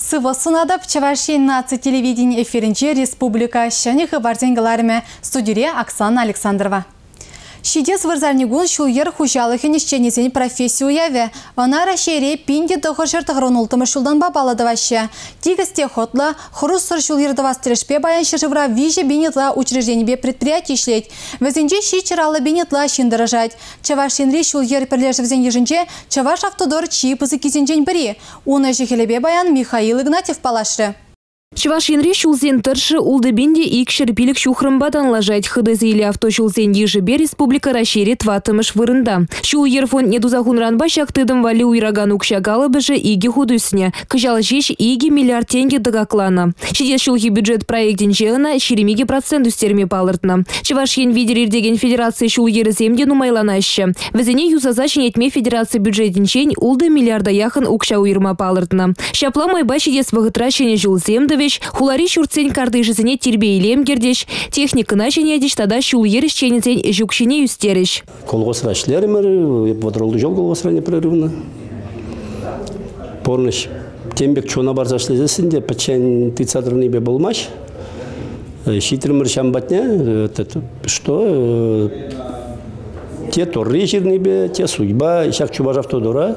Сывӑ сунатӑп Чӑваш Ен наци телевидени эфирӗнче республика ҫӗнӗ хыпарсен кӑларӑмӗ. Студире Оксана Александрова. Ҫитес вырсарникун ҫул-йӗр хуҫалӑхӗн ӗҫченӗсен професси уявӗ. Ӑна Раҫҫейре 1996 ҫултанпа паллӑ тӑваҫҫӗ. Тикӗс те хӑтлӑ, хӑрушсӑр ҫул-йӗр тӑвас тӗлӗшпе паян ҫӗршывра 3000 ытла учрежденипе предприяти ӗҫлет. Вӗсенче 750 ытла ҫын тӑрӑшать. Чӑваш Енри ҫул-йӗр пӗрлешӗвӗсен йышӗнче Чӑвашавтодор чи пысӑккисенчен пӗри. Ун ӗҫӗ-хӗлӗпе паян Михаил Игнатьев паллашрӗ. Чӑваш Енри ҫулсен тӑршшӗ 6205 ҫухрӑмпа танлашать. Хытӑ сийлӗ автоҫулсен йышӗпе республика Раҫҫейре тӑваттӑмӗш вырӑнта. Ҫул-йӗр фондне туса хунӑранпа ҫак тытӑм валли уйӑракан укҫа калӑпӑшӗ икӗ хут ӳснӗ. Кӑҫал ҫеҫ 2 миллиард тенкӗ тӑкакланӑ. Ҫитес ҫулхи бюджет проектӗнче ӑна 22% ӳстерме палӑртнӑ. Чӑваш Ен витӗр иртекен федераци ҫул-йӗрӗсем те нумайланаҫҫӗ. Вӗсене юсаса ҫӗнетме федераци бюджетӗнчен ултӑ миллиарда яхӑн укҫа уйӑрма палӑртнӑ. Ҫапла майпа ҫитес вӑхӑтра ҫӗнӗ ҫулсем тӑвӗҫ, хулари ҫуртсен картишӗсене тирпей-илем кӗртӗҫ, техникӑна ҫӗнетӗҫ тата ҫул-йӗр ӗҫченӗсен ӗҫ укҫине ӳстерӗҫ. Колхозра ӗҫлерӗмӗр, вӑтӑр ҫул колхозра непрерывно. Пурнӑҫ тем пек чуна парса ӗҫлесессӗн те пӗччен тытса тӑрнипе пулмасть. Ҫитрӗмӗр ҫам патне, что те торри ҫырнипе, те судьба ҫак Чувашавтодора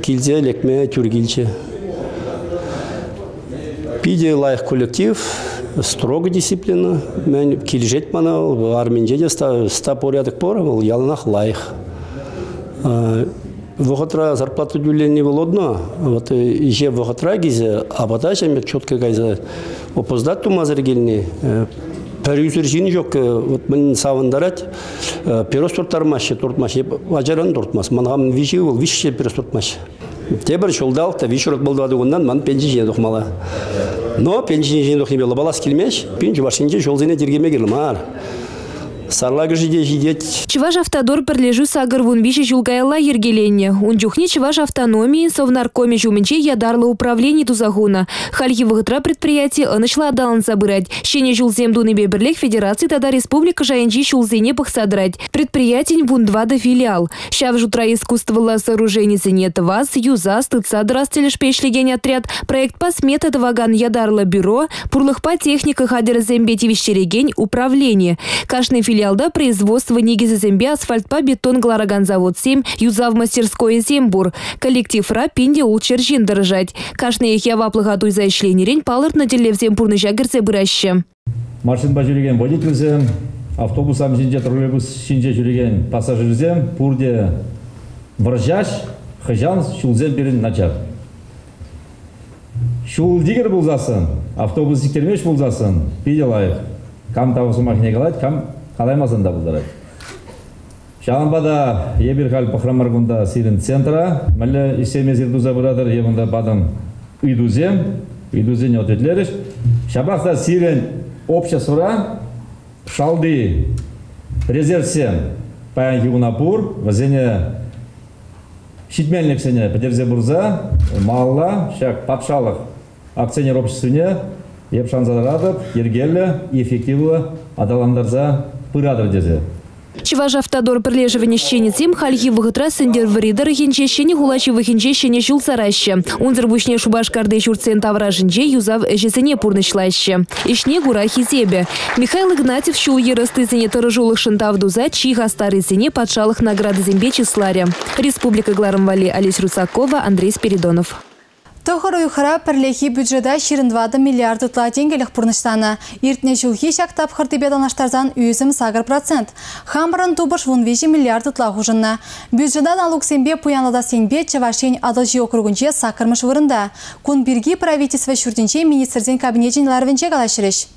килсе лекме тӳр килчӗ. Питӗ лайӑх коллектив, строго дисциплина. Мен килӗшет мана, арминче те ста порядок пур, вӑл яланах лайӑх. Вӑхӑтра зарплата тӳлени вӑл одно, вот ӗҫе вӑхӑтра килсе апата ҫемье четко кайса опоздать тумасӑр килни пӗр ӳсӗр ҫын ҫук, вот мӗн савӑнтарать, пирус турттармаҫҫӗ, туртмаҫҫӗ. Ачаран туртмасть. Ман хамӑн виҫӗ ывӑл, виҫҫӗ пирус туртмаҫҫӗ. Тепӗр ҫулталӑк та виҫ урок пултӑва кунтан ман пенси ҫине тухмалла. Но пенси ҫине тухнипе лӑпалас килмест. Пин Чӑваш Енче ҫулсене тиркеме кирлӗ мар. Сарлакӑшӗ те ҫитет. Чӑвашавтодор пӗрлешӳ 83 ҫул каялла йӗркеленнӗ. Ун чухне Чӑваш автономийӗн Совнаркомӗ ҫумӗнче ятарлӑ управлени туса хунӑ. Хальхи вӑхӑтра предприяти ӑнӑҫлӑ аталанса пырать. Ҫӗнӗ ҫулсем тунипе пӗрлех федераци тата республика шайӗнчи ҫулсене пӑхса тӑрать. Предприятин 14 филиал. Ҫав шутра искусствӑлла сооруженисене тӑвас, юсас, тытса тӑрас тӗлӗшпе ӗҫлекен отряд, проектпа смета тӑвакан ятарлӑ бюро, пурлӑхпа техника хатӗрӗсемпе тивӗҫтерекен управлени. Кашни филиалта производство никӗсӗсемпе асфальтпа бетон кӑларакан заводсем, юсав мастерскойӗсем пур. Коллективра пин те ултҫӗр ҫын тӑрӑшать. Кашниех яваплӑха туйса ӗҫленӗрен палӑртнӑ тӗллевсем пурнӑҫа кӗрсе пыраҫҫӗ. Машинпа ҫӳрекен водительсем, автобуссем ҫинче, троллейбус ҫинче ҫӳрекен пассажирсем пурте вӑрҫаҫ, хӑҫан ҫулсем пирӗн начар. Ҫул тикӗр пулсассӑн, автобус сиктермест пулсассӑн питӗ лайӑх. Кам тав сӑмахне калать, кам калаймасан та пултарать. Ҫавӑнпа та эпир халь пӑхрӑмӑр кунта сирӗн центра, мӗнле ӗҫсем эсир туса пыратӑр, е кунта патӑм ыйтусем, ыйтусене ответлерӗҫ. Ҫапах та сирӗн обществӑра шалти резервсем паянхи куна пур, вӗсене ҫитменлӗхсене пӗтерсе пырса малалла ҫак патшалӑх акционер обществине эп шанса тӑратӑп, йӗркеллӗ, эффективлӑ аталантарса пыратӑр тесе. Чӑвашавтодор пӗрлешӗвӗн ӗҫченӗсем хальхи вӑхӑтра Сӗнтӗрвӑрри тӑрӑхӗнче Ҫӗнӗ хула ҫывӑхӗнче ҫӗнӗ ҫул сараҫҫӗ. Унсӑр пуҫне Шупашкарти ҫуртсен таврашӗнче юсав ӗҫӗсене пурнӑҫлаҫҫӗ. Ӗҫне кура хисепӗ. Михаил Игнатьев ҫул-йӗр ӑстисене тӑрӑшулӑхшӑн тав туса чи хастаррисене патшалӑх наградисемпе чысларӗ. Республика кӑларӑм валли Олеся Русакова, Андрей Спиридонов. Тӑхӑр уйӑхра пӗрлехи бюджета 24 миллиард ытла тенкӗлӗх пурнӑҫланӑ. Иртнӗ ҫулхи ҫак тапхӑртипе танлаштарсан ӳсӗм 8%. Хамӑрӑн тупӑш 13 миллиард ытла хушӑннӑ. Бюджета налуксемпе пуянлатас енпе Чӑваш Ен Атӑлҫи округӗнче саккӑрмӗш вырӑнта. Кун пирки правительство ҫуртӗнче Министрсен Кабинечӗн ларӑвӗнче калаҫрӗҫ.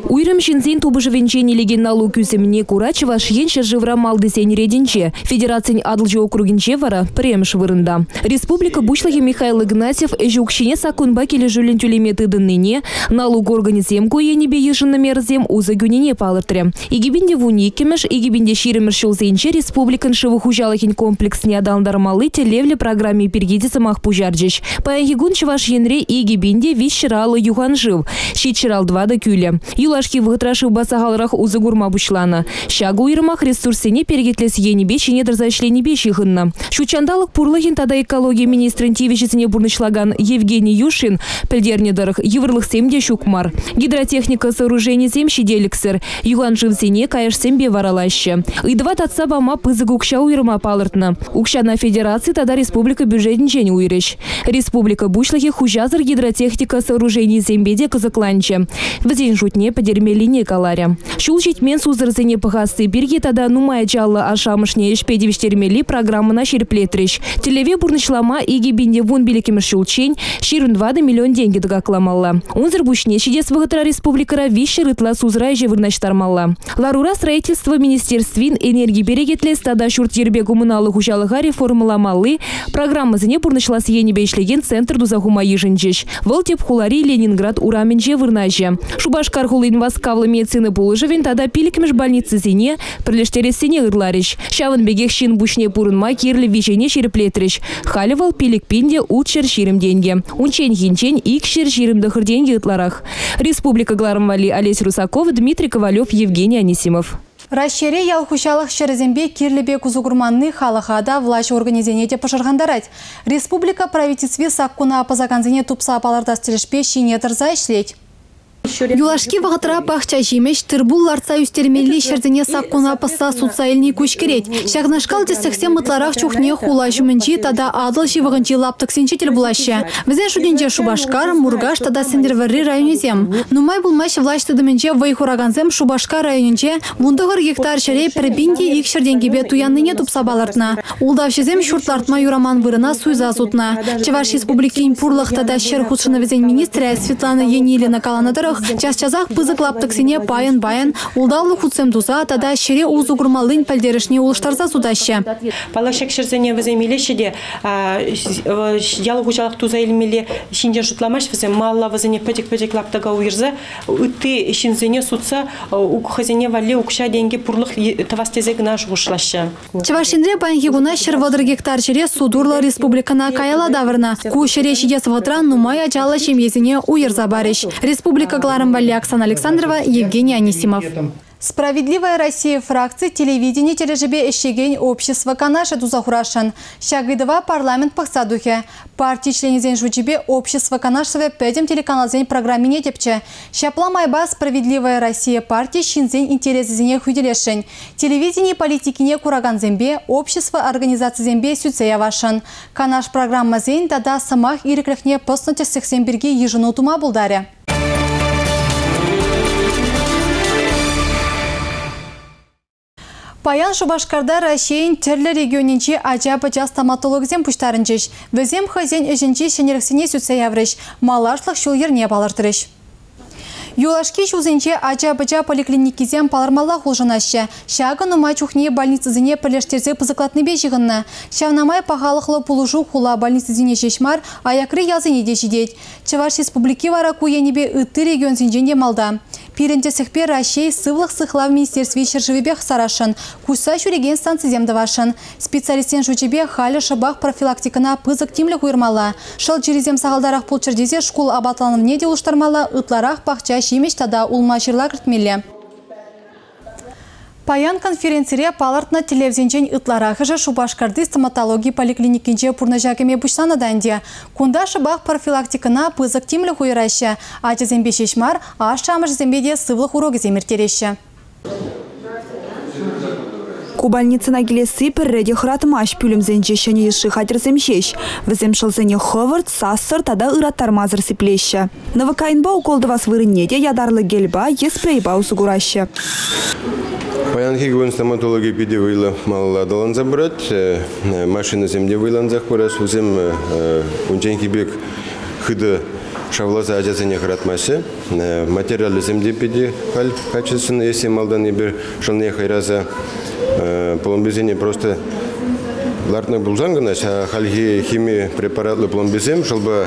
Уйрӑм ҫынсен тупӑшӑвӗнчен илекен налук ӳсӗмне кура Чӑваш Ен ҫӗршывра малтисен ретӗнче, федерацин Атӑлҫи округӗнче вара пӗрремӗш вырӑнта. Республика Пуҫлӑхӗ Михаил Игнатьев ӗҫ укҫине саккунпа килӗшӳллӗн тӳлеме тытӑннине, налук органӗсем ку енӗпе йышӑннӑ мерӑсем усӑ кӳнине палӑртрӗ. 2012-мӗш, 2020-мӗш ҫулсенче республикӑн шыв хуҫалӑхӗн комплексне аталантармалли тӗллевлӗ программи пирки те сӑмах пуҫарчӗҫ. Паянхи кун Чӑваш Енре 2350 юхан шыв, 754 кӳлӗ. пӗлтерӗшлӗ. Юлашки вӑхӑтра шывпа сахалрах усӑ курма пуҫланӑ. Ҫакӑ уйрӑмах ресурссене перекетлес енӗпе ҫине тӑрса ӗҫленипе ҫыхӑннӑ. Ҫут ҫанталӑк пурлӑхӗн тата экологи министрӗн тивӗҫӗсене пурнӑҫлакан Евгений Юшин пӗлтернӗ тӑрӑх, йывӑрлӑхсем те ҫук мар. Гидротехника сооруженийӗсем ҫителӗксӗр, юхан шывсене каяшсемпе варалаҫҫӗ. Ыйтӑва татса пама пысӑк укҫа уйӑрма палӑртнӑ. Укҫана федераци тата республика бюджетӗнчен уйӑрӗҫ. Республика Пуҫлӑхӗ хуҫасӑр гидротехника сооруженийӗсемпе те кӑсӑкланчӗ. Вӗсен шутне пӗтермеллине каларӗ. Ҫул ҫитмен сусӑрсене пӑхасси пирки тата нумай ачаллӑ ашшӗ-амӑшне ӗҫпе тивӗҫтермелли программӑна ҫирӗплетрӗҫ. Тӗллеве пурнӑҫлама 2015 ҫулччен 24 миллион тенкӗ тӑкакламалла. Унсӑр пуҫне ҫитес вӑхӑтра республикӑра 300 ытла сусӑра ӗҫе вырнаҫтармалла. Ларура строительство министерствин энерги перекетлес тата ҫурт-йӗрпе коммуналлӑ хуҫалӑха реформӑламалли программӑсене пурнӑҫлас енӗпе ӗҫлекен центр туса хума йышӑнчӗҫ. Вӑл тӗп хулари Ленинград урамӗнче вырнаҫӗ. Шупашкар хулин васкавлӑ медицина пулӑшӑвӗн тата пиллӗкмӗш больницисене пӗрлештерессине ырларӗҫ. Ҫавӑн пекех ҫын пуҫне пурӑнма кирлӗ виҫене ҫирӗплетрӗҫ. Халӗ вӑл 5620 тенкӗ. Унчченхинчен 229 тенкӗ ытларах. Республика кӑларӑм валли Олесь Русаков, Дмитрий Ковалев, Евгений Анисимов. Раҫҫейре ял хуҫалӑх ҫӗрӗсемпе кирлӗ пек усӑ курманни халӑха та, влаҫ органӗсене те пӑшӑрхантарать. Республика правительстви саккуна пӑсакансене тупса палӑртас тӗлӗшпе ҫине тӑрса ӗҫлет. Юлашки вӑхӑтра пахча ҫимӗҫ, тыр-пул лартса ӳстермелли ҫӗрсене саккуна пӑсса сутса илни куҫ кӗрет. Ҫакнашкал тӗслӗхсем ытларах чухне хула ҫумӗнчи тата Атӑл ҫывӑхӗнчи лаптӑксенче тӗл пулаҫҫӗ. Вӗсен шутӗнче Шупашкар, Муркаш тата Сӗнтӗрвӑрри районӗсем. Нумай пулмасть влаҫ тытӑмӗнче вӑй хуракансем Шупашкар районӗнче 19 гектар ҫӗре 1200 тенкӗпе туяннине тупса палӑртнӑ. Ултавҫӑсем ҫурт лартма юраман вырӑна суйса сутнӑ. Чӑваш Республикин пурлӑх тата ҫӗр хутшӑнӑвӗсен министрӗ Светлана Енилина каланӑ тӑрӑх, час-часах пысӑк лаптӑксене пайӑн-пайӑн ултавлӑ хутсем туса тата ҫӗре усӑ курмаллин пӗлтерӗшне улӑштарса сутаҫҫӗ. Паллах, ҫак ҫӗрсене вӗсем илеҫҫӗ те ял хуҫалӑх туса илмелли ҫинчен шутламасть вӗсем. Малалла вӗсене пӗчӗк-пӗчӗк лаптӑка уйӑрса ытти ҫынсене сутса хӑйсене валли укҫа-тенкӗ пурлӑх тӑвас тесе кӑна шухӑшлаҫҫӗ. Чӑваш Енре паянхи куна 130 гектар ҫӗре суд урлӑ республикӑна каялла тавӑрнӑ. Ку ҫӗре ҫитес вӑхӑтра нумай ачаллӑ ҫемьесене уйӑрса парӗҫ. Республика кӑларӑм валли Оксана Александрова, Евгений Анисимов. Справедливая Россия фракци телевидени тӗлӗшӗпе ӗҫлекен общество канашӗ туса хурасшӑн. Ҫак ыйтӑва парламент пӑхса тухӗ. Парти членӗсен шучӗпе общество канашлӑвӗ пӗтӗм телеканалсен программине тӗпчӗ. Ҫапла майпа Справедливая Россия парти ҫынсен интересӗсене хӳтӗлесшӗн. Телевидени политикине куракансемпе, общество организацисемпе сӳтсе явасшӑн. Канаш программӑсен тата сӑмах ирӗклӗхне пӑснӑ тӗслӗхсем пирки йышӑну тума пултарӗ. Паян Шупашкарта Раҫҫейӗн тӗрлӗ регионӗнчи ача-пӑча стоматологӗсем пуҫтарӑнчӗҫ. Вӗсем хӑйсен ӗҫӗнчи ҫӗнӗлӗхсене сӳтсе яврӗҫ, малашлӑх ҫул-йӗрне палӑртрӗҫ. Юлашки ҫулсенче ача-пӑча поликлиникисем палӑрмаллах улшӑнаҫҫӗ. Ҫакӑ нумай чухне больницӑсене пӗрлештерсе пысӑклатнипе ҫыхӑннӑ. Ҫавна май пахалӑхлӑ пулӑшу хула больницисене ҫеҫ мар, аякри ялсене те ҫитет. Чӑваш Республики вара ку енӗпе ытти регионсенчен те малта. Пирӗн тӗслӗхпе Раҫҫей Сывлӑх сыхлав министерстви ҫӗршывӗпех сарасшӑн, куҫса ҫӳрекен станцисем тӑвасшӑн. Специалистсен шучӗпе халӗ шӑпах профилактикӑна пысӑк тимлӗх уйӑрмалла. Шӑл чирӗсем сахалтарах пулччӑр тесе шкул апатланӑвне те улӑштармалла, ытларах пахча ҫимӗҫ тата улма-ҫырла кӗртмелле. Паян конференцире палӑртнӑ тӗллевсенчен ытларахӑшӗ Шупашкарти стоматологи поликлиникинче пурнӑҫа кӗме пуҫланӑ та ӗнтӗ. Кунта шӑпах профилактикӑна пысӑк тимлӗх уйӑраҫҫӗ. Ачасемпе ҫеҫ мар, ашшӗ-амӑшӗсемпе те сывлӑх урокӗсем ирттереҫҫӗ. Ку больницӑна килесси пӗрре те хӑратмасть, пӳлӗмсенче ҫӗнӗ йышши хатӗрсем ҫеҫ. Вӗсем шӑлсене хӑвӑрт, сассӑр тата ыраттармасӑр сиплеҫҫӗ. Новокаинпа укол тӑвас вырӑнне те ятарлӑ гельпа е спрейпа усӑ кураҫҫӗ. Паянхи кун стоматологи питӗ вӑйлӑ малалла аталанса пырать. Машинӑсем те вӑйлансах пырас. Вӗсем унчченхи пек хытӑ шавласа ачасене хӑратмаҫҫӗ. Материалӗсем те питӗ халь качественные. Если малтан эпир шӑлне хӑйраса пломбисене просто Лартнӑ пулсан кӑна хальхи хими препаратлӑ пломбисем шӑлпа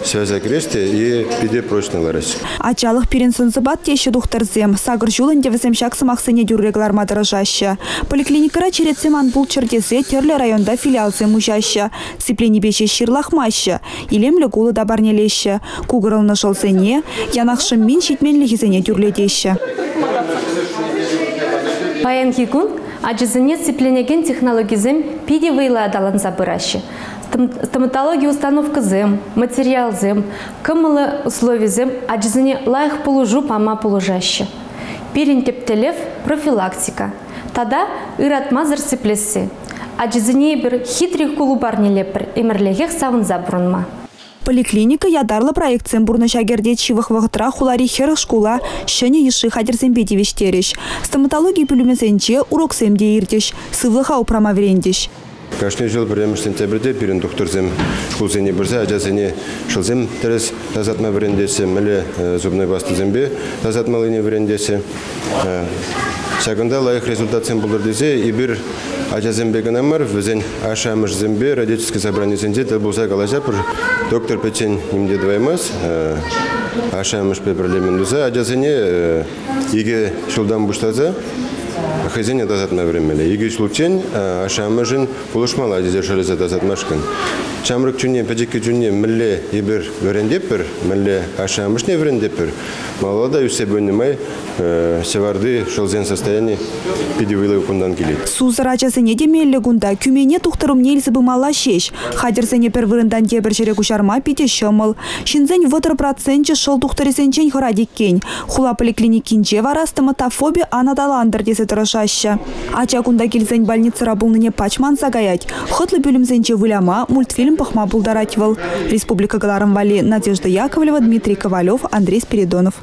связа кӗрес те и питӗ прочно лараҫ. Ачалӑх пирӗн сӑн-сӑпат теҫҫӗ тухтӑрсем. Сакӑр ҫул ӗнтӗ вӗсем ҫак сӑмахсене тӳрре кӑларма тӑрӑшаҫҫӗ. Поликлиникӑра черетсем ан пулччӑр тесе тӗрлӗ районта филиалсем уҫаҫҫӗ. Сипленипе ҫеҫ ҫырлахмаҫҫӗ. Илемлӗ кулӑ та парнелеҫҫӗ. Кукӑрӑлнӑ шӑлсене, янах шӑммин ҫитменлӗхӗсене тӳрлетеҫҫӗ. Паянхи кун ачасене сипленекен технологисем питӗ вӑйлӑ аталанса пыраҫҫӗ. Стоматологи установкӑсем, материалсем, кӑмӑллӑ условисем ачасене лайӑх пулӑшу пама пулӑшаҫҫӗ. Пирӗн тӗп тӗллев – профилактика тата ыратмасӑр сиплесси. Ачасене эпир хитре кулӑ парнелетпӗр, ӗмӗрлӗхех савӑнса пурӑнма. Поликлиника ятарлӑ проектсем пурнӑҫа кӗртет. Ҫывӑх вӑхӑтра хулари 40 шкула ҫӗнӗ йышши хатӗрсемпе тивӗҫтерӗҫ. Стоматологи пӳлӗмӗсенче уроксем те иртӗҫ, сывлӑха упрама вӗрентӗҫ. Кашни ҫул 1 сентябрьте пирӗн тухтӑрсем шкулсене пырса ачасене шӑлсем тӗрӗс тасатма вӗрентеҫҫӗ, мӗнле зубной пастӑсемпе тасатмаллине вӗрентеҫҫӗ. Ҫакӑнта лайӑх результатсем пултӑр тесе эпир ачасемпе кӑна мар, вӗсен ашшӗ-амӑшӗсемпе родительски собранисенче тӗл пулса калаҫатпӑр. Доктор пӗччен ним те тӑваймасть, ашшӗ-амӑшпе пӗрле мӗн туса ачасене 2 ҫултан пуҫласа хӑйсене тасатма вӗренмелле. 2 ҫулччен ашшӗ-амӑшӗн пулӑшмалла тесе шыраса тасатмашкӑн. Ҫамрӑк чунне, пӗчӗккӗ чунне мӗнле эпир вӗрентетпӗр, мӗнле ашшӗ-амӑшне вӗрентетпӗр, малалла та ӳссе пынӑ май ҫӑварти шӑлсен состояни питӗ вӑйлӑ кунтан килет. Сусӑр ачасене те меллӗ кунта кӳмене тухтӑр умне илсе пымалла ҫеҫ. Хатӗрсене пӗр вырӑнтан тепӗр ҫӗре куҫарма питӗ ҫӑмӑл. Ҫынсен 30% шӑл тухтӑрӗсенчен хӑрать иккен. Хула поликлиникинче вара стоматофоби ан аталантӑр тесе тӑрӑшаҫҫӗ. Ача кунта килсен больницӑра пулнине пач манса каять. Хӑтлӑ пӳлӗмсенче выляма, мультфильм пӑхма пултарать вӑл. Республика кӑларӑм валли Надежда Яковлева, Дмитрий Ковалев, Андрей Спиридонов.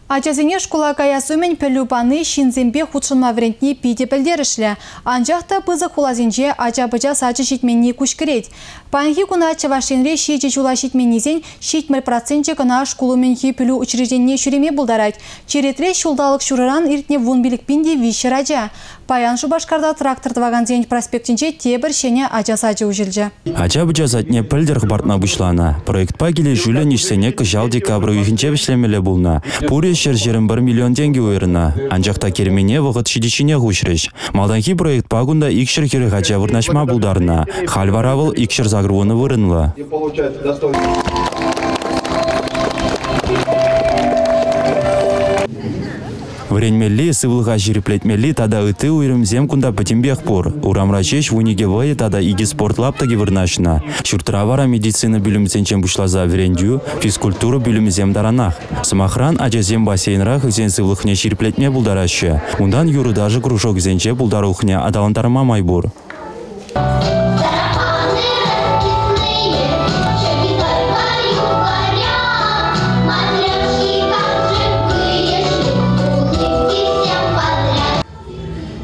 Ачасене шкула каяс умӗн пӗлӳ пани ҫынсемпе хутшӑнма вӗрентни питӗ пӗлтерӗшлӗ. Анчах та пысӑк хуласенче ача-пӑча сачӗ ҫитменни куҫ кӗрет. Паянхи куна Чӑваш Енре 7 ҫула ҫитменнисен 70% кӑна шкул умӗнхи пӗлӳ учрежденине ҫӳреме пултарать. Черетре ҫулталӑк ҫурӑран иртнӗ 15 300 ача. Паян Шупашкарта трактор тӑвакансен проспектӗнче тепӗр ҫӗнӗ ача сачӗ уҫӑлчӗ. Ача-пӑча садне пӗлтӗр хӑпартма пуҫланӑ. Проектпа килӗшӳллӗн ӗҫсене кӑҫал декабрь уйӑхӗнче вӗҫлемелле пулнӑ. Пурӗ 121 миллион тенкӗ уйӑрнӑ. Анчах та кермене вӑхӑт ҫитичченех уҫрӗҫ. Малтанхи проектпа кунта 240 ача вырнаҫма пултарнӑ. Халь вара вӑл 280 вырӑнлӑ. Вӗренмелли, сывлӑха ҫирӗплетмелли тата ытти уйрӑмсем кунта пӗтӗмпех пур. Урамра ҫеҫ 12 вӑйӑ тата 2 спорт лаптӑкӗ вырнаҫнӑ. Ҫуртра вара медицина пӳлӗмӗсенчен пуҫласа вӗрентӳ, физкультура пӳлӗмӗсем таранах. Сӑмахран, ачасем бассейнра хӑйсен сывлӑхне ҫирӗплетме пултараҫҫӗ. Унтан юрӑ-ташӑ кружокӗсенче пултарулӑхне аталантарма май пур.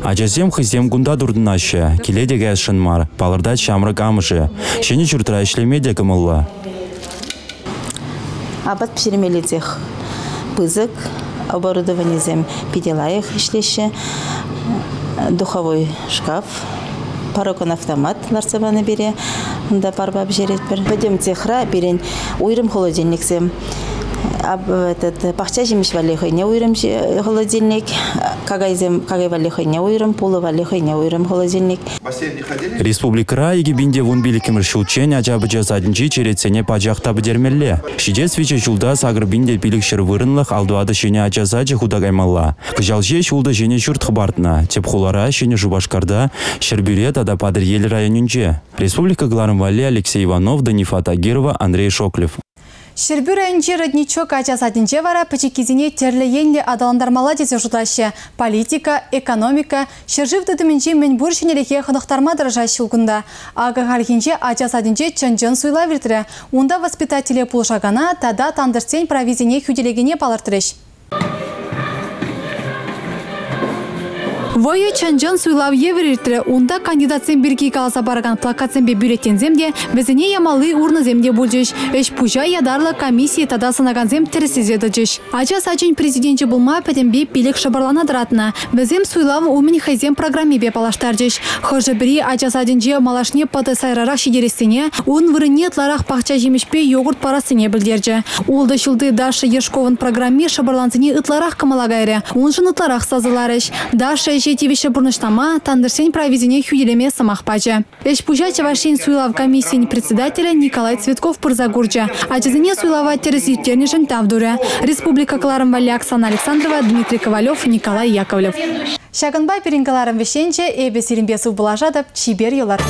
Ачасем хӑйсем кунта туртӑнаҫҫӗ, киле те каясшӑн мар, палӑртать ҫамрӑк амӑшӗ. Ҫӗнӗ ҫуртра ӗҫлеме те кӑмӑллӑ. Апат пӗҫермелли цех пысӑк, оборудованисем питӗ лайӑх ӗҫлеҫҫӗ. Духовой шкаф, парокон автомат лартса панӑ пире, унта парпа пӗҫеретпӗр. Пӗтӗм цехра пирӗн уйрӑм холодильниксем. Пахча ҫимӗҫ валли хӑйне уйрӑм холодильник, какайсем какай валли хӑйне уйрӑм, пулӑ валли хӑйне уйрӑм холодильник. Республикӑра 2015-мӗш ҫулччен ача-пӑча садӗнчи черетсене пачах та пӗтермелле. Ҫитес виҫӗ ҫулта 8500 вырӑнлӑх 64 ҫӗнӗ ача сачӗ хута каймалла. Кӑҫал ҫеҫ 6 ҫӗнӗ ҫурт хӑпартнӑ. Тӗп хулара, Ҫӗнӗ Шупашкарта, Ҫӗрпӳре тата Патӑрьел районӗнче. Республика кӑларӑм валли Алексей Иванов, Данифа Тагирова, Андрей Шоклев. Ҫӗрпӳ районӗнчи Родничок ача садӗнче вара пӗчӗккисене тӗрлӗ енлӗ аталантармалла тесе шутлаҫҫӗ. Политика, экономика, ҫӗршыв тытӑмӗнчи мӗнпур ҫӗнӗлӗхе хӑнӑхтарма тӑрӑшаҫҫӗ кунта. Акӑ хальхинче ача садӗнче чӑн-чӑн суйлав иртрӗ. Унта воспитателе пулӑшакана тата тантӑшсен прависене хӳтӗлекене палӑртрӗҫ. Вӑйӑ чӑн-чӑн суйлав евӗр иртрӗ. Унта кандидатсем пирки каласа паракан плакатсемпе бюллетеньсем те, вӗсене ямалли урнӑсем те пулчӗҫ. Ӗҫ-пуҫа ятарлӑ комисси тата сӑнакансем тӗрӗслесе тӑчӗҫ. Ача сачӗн президенчӗ пулма пӗтӗмпе 5 шӑпӑрлана тӑратнӑ. Вӗсем суйлав умӗн хӑйсен программипе паллаштарчӗҫ. Хӑшӗ-пӗри ача садӗнче малашне пӑтӑ сайрарах ҫитерессине, ун вырӑнне ытларах пахча ҫимӗҫпе йогурт парассине пӗлтерчӗ. Ултӑ ҫулти Даша Ершковӑн программи шӑпӑрлансене ытларах кӑмӑла кайрӗ. Уншӑн ытларах сасӑларӗҫ. Даша ӗҫе тивӗҫлӗ пурнӑҫлама, тантӑшсен прависене хӳтӗлеме сӑмах пачӗ. Ӗҫ-пуҫа Чӑваш Ен суйлав комиссийӗн председателӗ Николай Цветков пырса курчӗ. Ачасене суйлава тӗрӗс ирттернӗшӗн тав турӗ. Республика кӑларӑм валли Оксана Александрова, Дмитрий Ковалев, Николай Яковлев. Ҫакӑнпа пирӗн кӑларӑм вӗҫленчӗ. Эпӗ сирӗнпе сывпуллашатӑп. Чипер юлар.